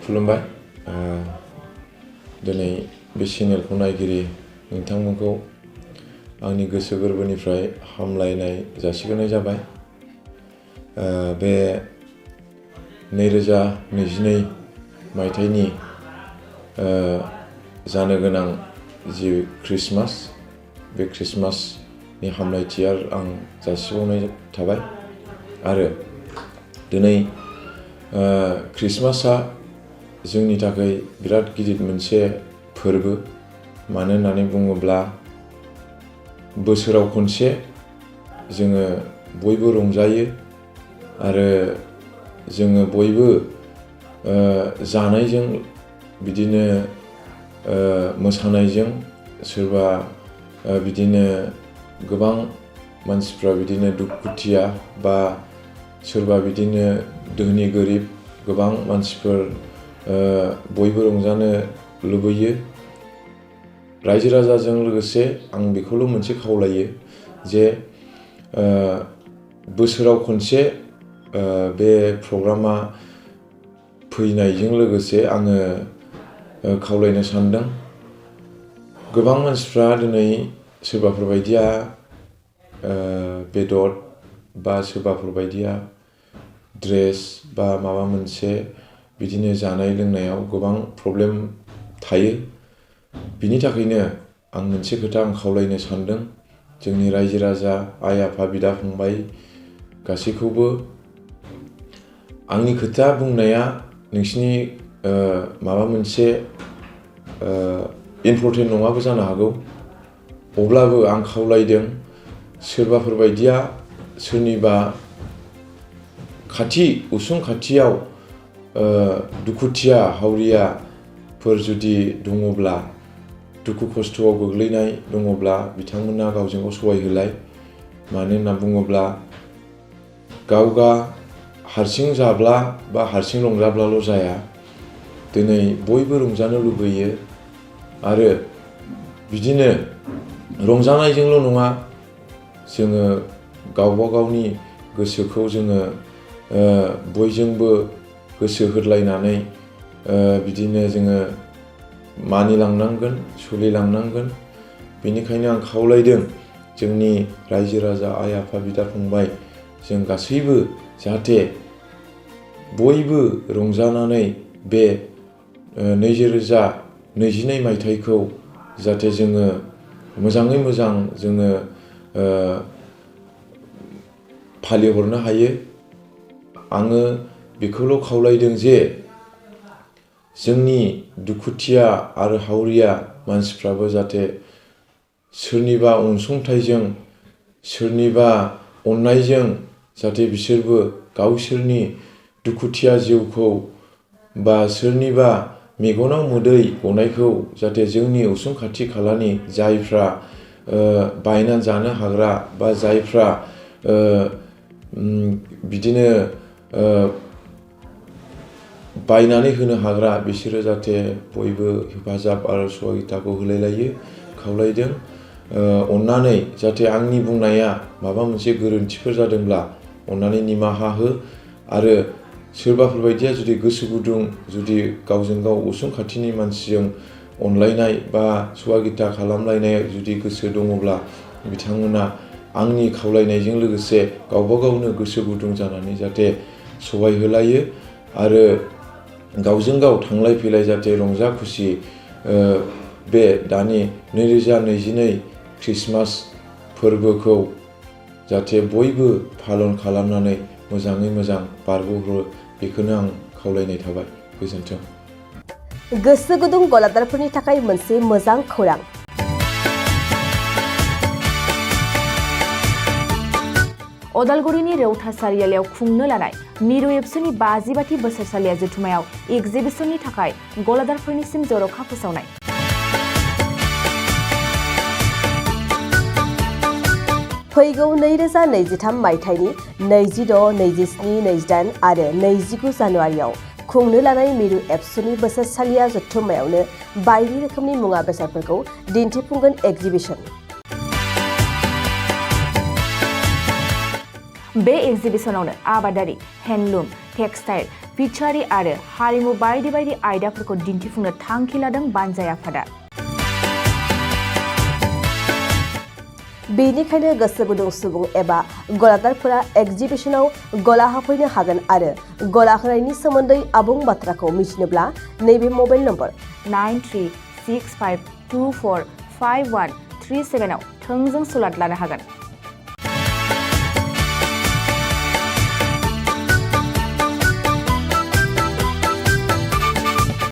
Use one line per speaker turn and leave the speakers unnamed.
खुलुमबाय दिनै बे चेनेलखौ नायगिरि नोंथांमोनखौ आंनि गोसो गोरबोनिफ्राय हामलायनाय जासिग्रोनाय जाबाय। बे 2022 मायथाइनि जानो गोनां जि क्रिसमास बे क्रिसमासनि हामलायथि आं जासिबावनाय थाबाय। आरो दिनै क्रिसमासआ जोंनि थाखाय बिराद गिदिर मोनसे फोरबो। मानो होननानै बुङोब्ला बोसोराव खनसे जोङो बयबो रंजायो आरो जोङो बयबो जानायजों बिदिनो मोसानायजों सोरबा बिदिनो गोबां मानसिफ्रा बिदिनो दुखुथिया बा सोरबा बिदिनो धोनि गोरिब गोबां मानसिफोर बयबो रंजानो लुबैयो। रायजो राजाजों लोगोसे आं बेखौल' मोनसे खावलायो जे बोसोराव खनसे बे प्रग्रामा फैनायजों लोगोसे आङो खावलायनो सानदों। गोबां मानसिफ्रा दिनै सोरबाफोर बायदिया बेदर बा सोरबाफोर बायदिया ड्रेस बा माबा मोनसे बिदिनो जानाय लोंनायाव गोबां प्रब्लेम थायो। बिनि थाखायनो आं मोनसे खोथा खावलायनो सानदों जोंनि रायजो राजा आइ आफा बिदा फंबाय गासैखौबो। आंनि खोथा बुंनाया नोंसिनि माबा मोनसे इम्परटेन्ट नङाबो जानो हागौ, अब्लाबो आं खावलायदों सोरबाफोर बायदिया सोरनिबा उसुं खाथियाव दुखुथिया हावरियाफोर जुदि दङब्ला, दुखु खस्थ'आव गोग्लैनाय दङब्ला बिथांमोना गावजों गाव सहाय होलाय। मानो होनना बुङोब्ला गावगा हारसिं जाब्ला बा हारसिं रंजाब्लाल' जाया। दिनै बयबो रंजानो लुबैयो आरो बिदिनो रंजानायजोंल' नङा, जोङो गावबा गावनि गोसोखौ जोङो बयजोंबो गोसो होलायनानै बिदिनो जोङो मानिलांनांगोन, सोलिलांनांगोन। बेनिखायनो आं खावलायदों जोंनि रायजो राजा आइ आफा बिदा फंबाय जों गासैबो जाहाथे बयबो रंजानानै बे 2022 मायथाइखौ जाहाथे जोङो मोजाङै मोजां जोङो फालिहरनो हायो। आङो बेखौल' खावलायदों जे जोंनि दुखुथिया आरो हावरिया मानसिफ्राबो जाहाथे सोरनिबा अनसुंथाइजों सोरनिबा अननायजों जाहाथे बिसोरबो गावसोरनि दुखुथिया जिउखौ बा सोरनिबा मेगनाव मोदै गनायखौ जाहाथे जोंनि उसुं खाथि खालानि जायफ्रा बायनानै जानो हाग्रा बा जायफ्रा बिदिनो बायनानै होनो हाग्रा बिसोरो जाहाथे बयबो हेफाजाब आरो सहायथाखौ होलायलायो खावलायदों। अननानै जाहाथे आंनि बुंनाया माबा मोनसे गोरोन्थिफोर जादोंब्ला अननानै निमाहा हो। आरो सोरबाफोर बायदिया जुदि गोसो गुदुं जुदि गावजों गाव उसुं खाथिनि मानसिजों अनलायनाय बा सहायथा खालामलायनाय जुदि गोसो दङब्ला बिथांमोना आंनि खावलायनायजों लोगोसे गावबा गावनो गोसो गुदुं जानानै जाहाथे सहाय होलायो आरो गावजों गाव थांलाय फैलाय जाहाथे रंजा खुसि बे दानि 2022 क्रिसमास फोरबोखौ जाहाथे बयबो पालन खालामनानै मोजाङै मोजां बारग'हरो, बेखौनो आं खावलायनाय थाबाय। गोजोन्थों।
गोसो गुदुं गलादारफोरनि थाखाय मोनसे मोजां खौरां। अदालगुरिनि रौता सारियालियाव खुंनो लानाय मिरु एबसुनि 50 बोसोरसालिया जथुमायाव एगजिबिसननि थाखाय गलादारफोरनिसिम जर'खा फोसावनाय। फैगौ 2023 मायथाइनि 26, 27, 28 आरो 29 जानुवारियाव खुंनो लानाय मिरु एबसुनि बोसोरसालिया जथुमायावनो बायदि रोखोमनि मुवा बेसादफोरखौ दिन्थिफुंगोन एगजिबिसन।
बे एग्जिबिसनावनो आबादारि, हेन्डलुम, टेक्सटाइल, फिचारि आरो हारिमु बायदि बायदि आयदाफोरखौ दिन्थिफुंनो थांखि लादों बानजाय आफादा।
बेनिखायनो गोसो गुदुं सुबुं एबा गलादारफोरा एग्जिबिसनाव गला हाफैनो हागोन आरो गला होनायनि सोमोन्दै आबुं बाथ्राखौ मिथिनोब्ला नैबे मबाइल नम्बर
9365245137 आव थोंजों सुलाद लानो हागोन।